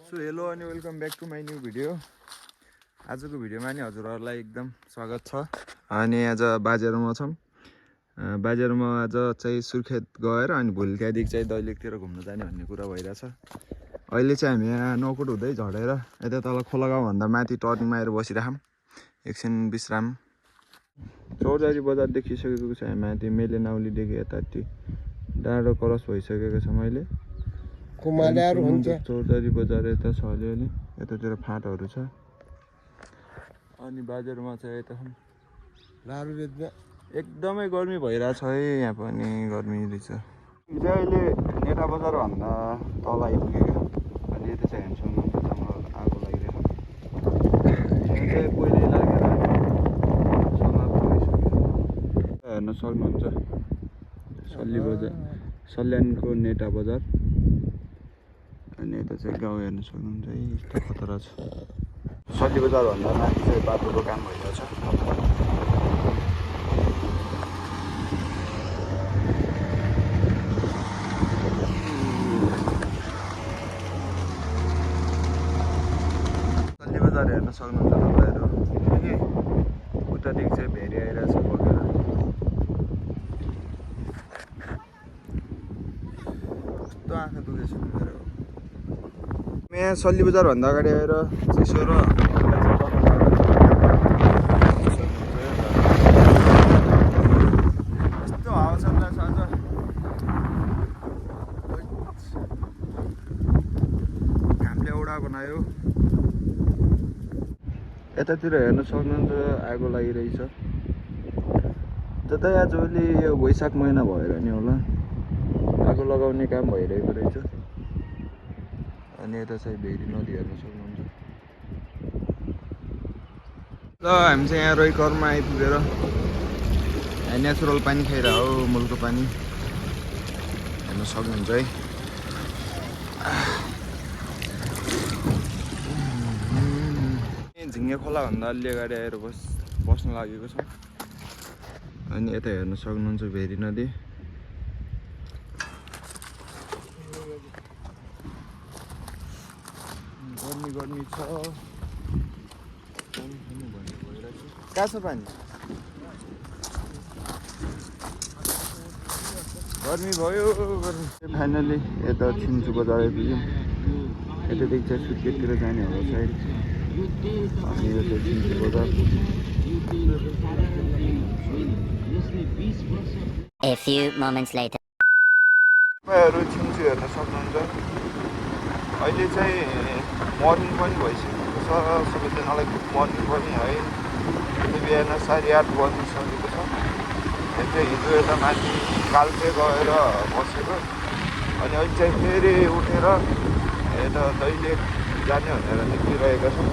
So hello अनि welcome back to my new video. आजको भिडियोमा नि हजुरहरूलाई एकदम स्वागत छ। अनि आज बाजेरमा छौँ। बाजेरमा आज चाहिँ सुर्खेत गएर अनि भोलि त्यहाँदेखि चाहिँ दैलेखतिर घुम्न जाने भन्ने कुरा भइरहेछ। अहिले चाहिँ हामी यहाँ नौकुट हुँदै झरेर यता तल खोलागाउँभन्दा माथि टर्निङमा आएर बसिराखौँ। एकछिन विश्राम। चौरजारी बजार देखिसकेको छ। हामी माथि मेले नाउलीदेखि यताति डाँडो क्रस भइसकेको छ। मैले कुमालेहरू हुन्छ। चौरजारी बजार यता छ अलिअलि, यतातिर फाँटहरू छ। अनि बाजारमा चाहिँ यता लारू बेच्न एकदमै गर्मी भइरहेछ है। यहाँ पनि गर्मी रहेछ। हामी चाहिँ अहिले नेटा बजारभन्दा तल आइपुगेको। अनि यता चाहिँ हेर्छौँ जङ्गल आगो लागिरहेको। यहाँ चाहिँ पहिले लागेर समाप्त भइसक्यो। हेर्न सक्नुहुन्छ सल्ली बजार, सल्यानको नेटा बजार। अनि यता चाहिँ गाउँ हेर्न सक्नुहुन्छ है, यस्तो खतरा छ। सल्ली बजारभन्दा माथि चाहिँ बाटोको काम भइरहेछ। सल्ली बजार हेर्न सक्नुहुन्छ तपाईँहरू। उतादेखि चाहिँ भेरी आइरहेछ बगेर। कस्तो आँखा दुखेछ मेरो। यहाँ सल्ली बजारभन्दा अगाडि आएर चिसो र यस्तो हावा चलिरहेछ आज। घामले औडा बनायो। यतातिर हेर्न सक्नुहुन्छ आगो लागिरहेछ। जतै आजभोलि यो वैशाख महिना भएर नि होला आगो लगाउने काम भइरहेको रहेछ। अनि यता चाहिँ भेरी नदी हेर्न सक्नुहुन्छ। ल हामी चाहिँ यहाँ रोइकरमा आइपुगेर यहाँ नेचुरल पानी खाइरह हो, मुलको पानी हेर्न सक्नुहुन्छ है। झिङ्गे खोलाभन्दा अलि अगाडि आएर बस्न लागेको छ। अनि यता हेर्न सक्नुहुन्छ भेरी नदी। गर्मी छ। कहाँ छ पानी? गर्मी भयो गर्मी। फाइनली यता छिन्चु बजार आइपुग्यौँ। यतादेखि चाहिँ सुर्खेततिर जाने होला सायद। अनि यो चाहिँ छिन्चु बजार। A few moments later. तपाईँहरू छिन्चु हेर्न सक्नुहुन्छ। अहिले चाहिँ मर्निङ पनि भइसकेको छ। सबैजनालाई गुड मर्निङ पनि है। अहिले बिहान 8:30 बजिसकेको छ। यो चाहिँ हिजो यता माथि कालपे गएर बसेको। अनि अहिले चाहिँ फेरि उठेर यता दैलेख जाने भनेर निक्लिरहेका छौँ।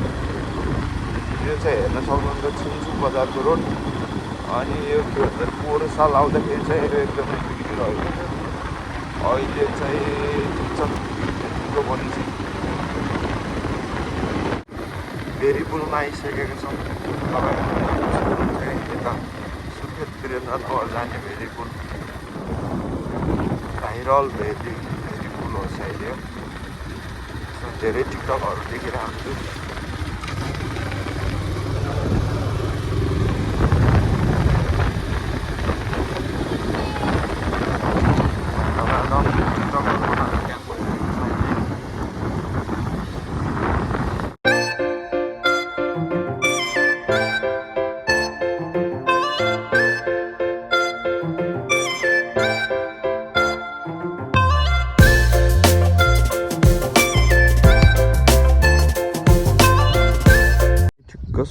यो चाहिँ हेर्न सक्नुहुन्छ छिन्चु बजारको रोड। अनि यो के भन्छ पोहोर साल आउँदाखेरि चाहिँ यो एकदमै बिग्रिरहेको थियो। अहिले चाहिँ ठिक छ, ठिकको बनिन्छ। भेरी पुलमा आइसकेका छौँ। यता सुर्खेत वीरेन्द्रनगर जाने भेरी पुल, भाइरल भेरी पुल हो सायद यो। धेरै टिकटकहरू देखिरहेको छु।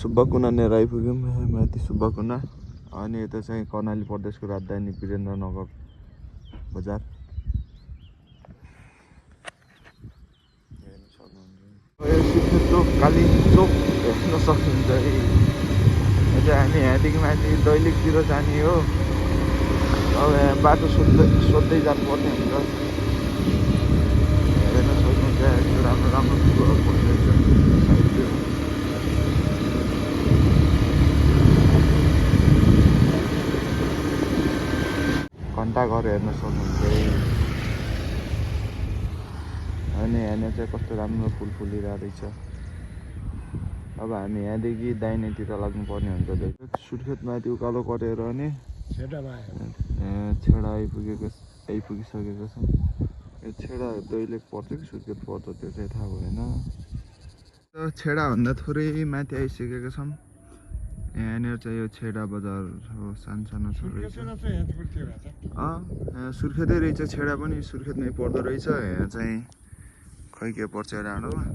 सुब्बाकुनानेर आइपुग्यौँ। माथि सुब्बाकुना। अनि यता चाहिँ कर्णाली प्रदेशको राजधानी वीरेन्द्रनगर बजार हेर्न सक्नुहुन्छ। सुर्खेत चोक, काली चोक हेर्न सक्नुहुन्छ है। हामी यहाँदेखि माथि दैलेखतिर जाने हो। अब यहाँ बाटो सोध्दै जानुपर्ने हुन्छ। हेर्न सक्नुहुन्छ यस्तो राम्रो राम्रो फुलहरू फुल्दैछ। घन्टाघर हेर्न सक्नुहुन्छ है। अनि अनि यहाँ चाहिँ कस्तो राम्रो फुल फुलिरहेको रहेछ। अब हामी यहाँदेखि दाहिनेतिर लाग्नुपर्ने हुन्छ। सुर्खेतमाथि उकालो कटेर अनि छेडा आइपुगिसकेको छ। यो छेडा दैलेख पर्छ कि सुर्खेत पर्छ त्यो चाहिँ थाहा भएन। छेडाभन्दा थोरै माथि आइसकेको छौँ। यहाँनिर चाहिँ यो छेडा बजार हो, सानो छ रहेछ। सुर्खेतै रहेछ, छेडा पनि सुर्खेतमै पर्दो रहेछ। यहाँ चाहिँ खै के पर्छ डाँडोमा।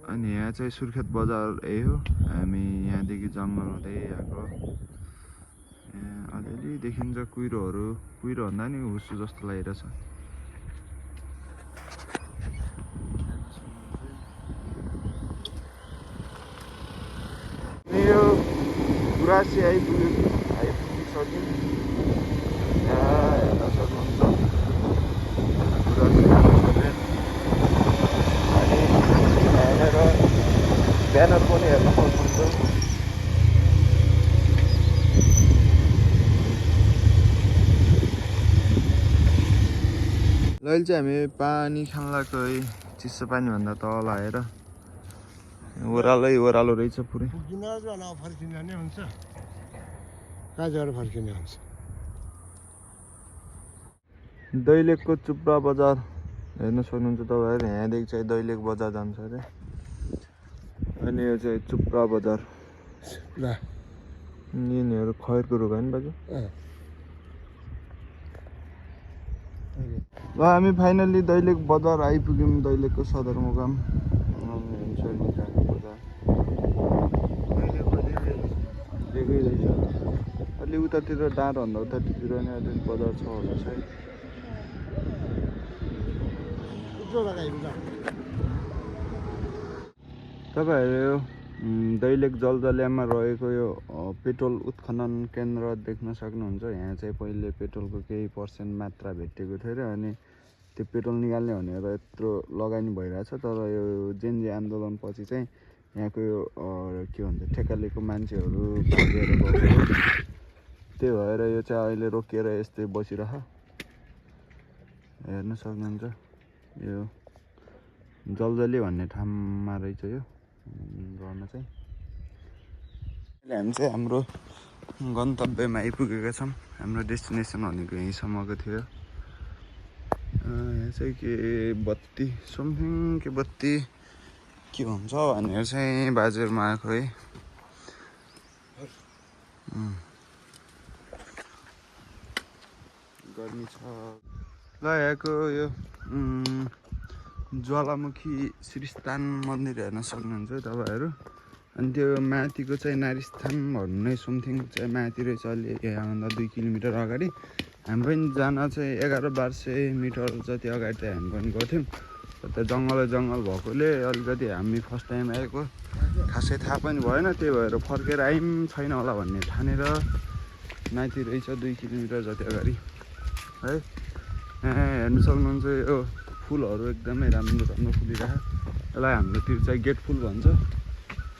अनि यहाँ चाहिँ सुर्खेत बजार यही हो। हामी यहाँदेखि जङ्गल हुँदै आएको। अलिअलि देखिन्छ कुहिरोहरू, कुहिरो भन्दा नि हुस्सु जस्तो लागिरहेछ। यो गुराँसी आइपुगिसक्यो। हेर्न सक्नुहुन्छ अनि यहाँनिर ब्यानर पनि हेर्न सक्नुहुन्छ। अहिले चाहिँ हामी पानी खान लाग्यो है। चिसो पानीभन्दा तल आएर ओह्रालो रहेछ पुरै। फर्किने नै हुन्छ, कहाँ गएर फर्किने हुन्छ। दैलेखको चुप्रा बजार हेर्न सक्नुहुन्छ तपाईँहरू। यहाँदेखि चाहिँ दैलेख बजार जान्छ अरे। अनि यो चाहिँ चुप्रा बजार। यिनीहरू खैरको रुख होइन बाजु। ल हामी फाइनल्ली दैलेख बजार आइपुग्यौँ। दैलेखको सदरमुकाम दिएकै रहेछ। अलि उतातिर डाँडोभन्दा उतातिर नै अलिक बजार छ होला सायद। तपाईँहरू दैलेख जलजल्यामा रहेको यो पेट्रोल उत्खनन केन्द्र देख्न सक्नुहुन्छ। यहाँ चाहिँ पहिले पेट्रोलको केही पर्सेन्ट मात्रा भेटिएको थियो अरे। अनि त्यो पेट्रोल निकाल्ने भनेर यत्रो लगानी भइरहेछ। तर यो जेनजी आन्दोलनपछि चाहिँ यहाँको यो के भन्छ ठेक्कालेको मान्छेहरू भागेर गएको। त्यही भएर यो चाहिँ अहिले रोकिएर यस्तै बसिरह। हेर्न सक्नुहुन्छ यो जलजली भन्ने ठाउँमा रहेछ यो गर्न चाहिँ। अहिले हामी चाहिँ हाम्रो गन्तव्यमा आइपुगेका छौँ। हाम्रो डेस्टिनेसन भनेको यहीँसम्मको थियो। यहाँ चाहिँ के बत्ती समथिङ के बत्ती के हुन्छ भनेर चाहिँ बाजेरमा आएको है। गर्मी छ। ल यहाँको यो ज्वालामुखी श्रीस्थान मन्दिर हेर्न सक्नुहुन्छ तपाईँहरू। अनि त्यो माथिको चाहिँ नारीस्थान भन्ने समथिङ चाहिँ माथि रहेछ। अलि यहाँभन्दा 2 किलोमिटर अगाडि। हामी पनि जान चाहिँ 1100-1200 मिटर जति अगाडि चाहिँ हामी पनि गएको थियौँ। त्यो जङ्गल भएकोले अलिकति हामी फर्स्ट टाइम आएको खासै थाहा पनि भएन। त्यही भएर फर्केर आयौँ छैन होला भन्ने ठानेर माथि रहेछ 2 किलोमिटर जति अगाडि है। हेर्नु सक्नुहुन्छ यो फुलहरू एकदमै राम्रो फुलिरहेको। यसलाई हाम्रोतिर चाहिँ गेट फुल भन्छ।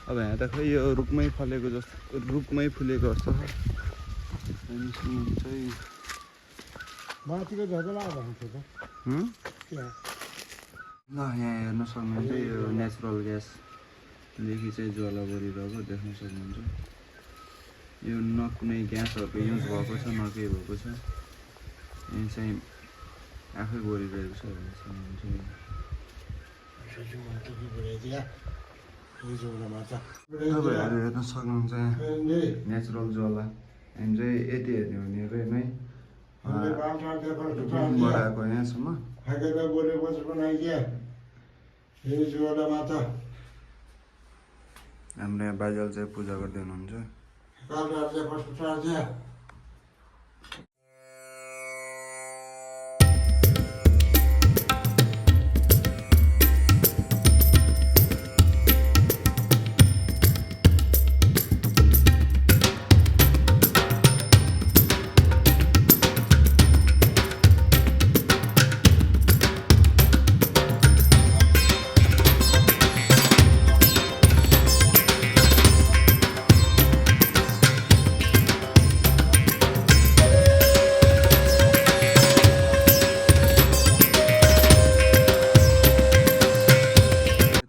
अब यहाँ त खै यो रुखमै फुलेको जस्तो छ। चाहिँ माथिको झगडा भन्छ त। ल यहाँ हेर्न सक्नुहुन्छ यो नेचुरल ग्यासदेखि चाहिँ ज्वाला बढिरहेको देख्न सक्नुहुन्छ। यो न कुनै ग्यासहरूको युज भएको छ न केही भएको छ। यहाँ चाहिँ आफै बढिरहेको छ हेर्न सक्नुहुन्छ। तपाईँहरू हेर्न सक्नुहुन्छ नेचुरल ज्वाला। हामी चाहिँ यति हेर्ने भने नै बढाएको यहाँसम्म। हाम्रो यहाँ बाजेले चाहिँ पूजा गर्दै हुनुहुन्छ।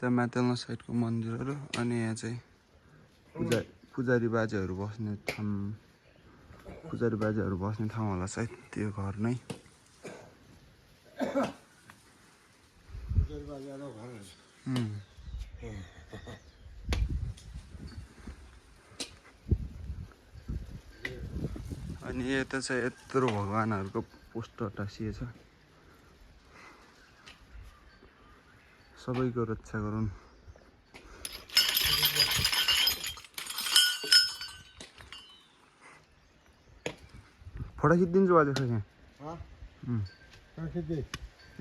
यता माथिल्लो साइडको मन्दिरहरू अनि यहाँ चाहिँ पुजारी बाजेहरू बस्ने ठाउँ होला सायद त्यो घर नै अनि यता चाहिँ यत्रो भगवानहरूको पोस्टर टाँसिएछ सबैको रक्षा गरून् फोटो खिचिदिन्छु आज यहाँ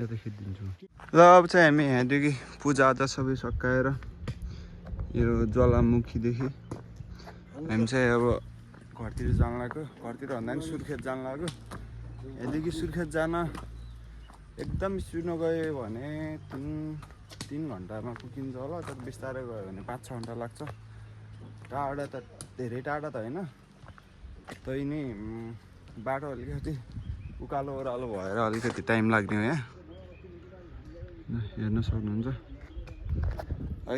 यता खिचिदिन्छु ल अब चाहिँ हामी यहाँदेखि पूजाआजा सबै सकाएर यो ज्वालामुखीदेखि हामी चाहिँ अब घरतिर जान लाग्यो घरतिर भन्दा पनि सुर्खेत जान लाग्यो यहाँदेखि सुर्खेत जान एकदम स्पिडमा गयो भने 3 घन्टामा पुगिन्छ होला तर बिस्तारै गयो भने 5-6 घन्टा लाग्छ टाढा त धेरै टाढा त होइन तै नि बाटो अलिकति उकालो ओह्रालो भएर अलिकति टाइम लाग्ने हो यहाँ हेर्न सक्नुहुन्छ है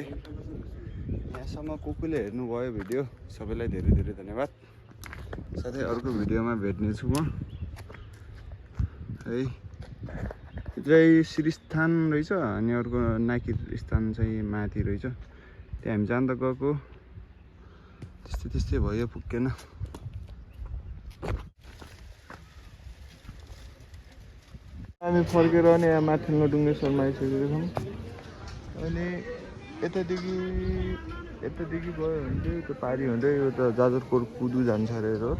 यहाँसम्म कोले हेर्नुभयो भिडियो सबैलाई धेरै धेरै धन्यवाद साथै अर्को भिडियोमा भेट्नेछु म है यो चाहिँ श्रीस्थान रहेछ अनि अर्को नाकिर स्थान चाहिँ माथि रहेछ त्यहाँ हामी जान त गएको त्यस्तै भयो पुग्केन हामी फर्केर अनि यहाँ माथिल्लो डुङ्गेश्वरमा आइसकेको छौँ अनि यतादेखि गयो भने चाहिँ त्यो पारी हुँदै यो त जाजरकोट कुदु जान्छ अरे हो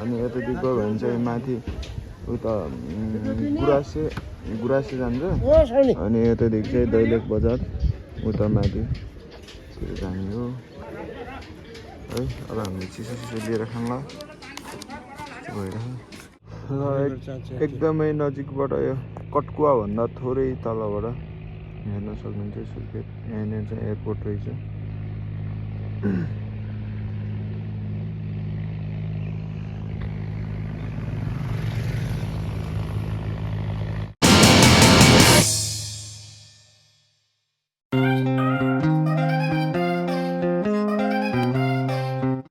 अनि यतादेखि गयो भने चाहिँ माथि उता गुरासे जान्छ अनि यतादेखि चाहिँ दैलेख बजार उता माथि जाने हो है अब हामीले चिसो लिएर खाउँला भइरहेको र एकदमै नजिकबाट यो कटकुवा भन्दा थोरै तलबाट हेर्न सक्नुहुन्छ सुर्खेत यहाँनिर चाहिँ एयरपोर्ट रहेछ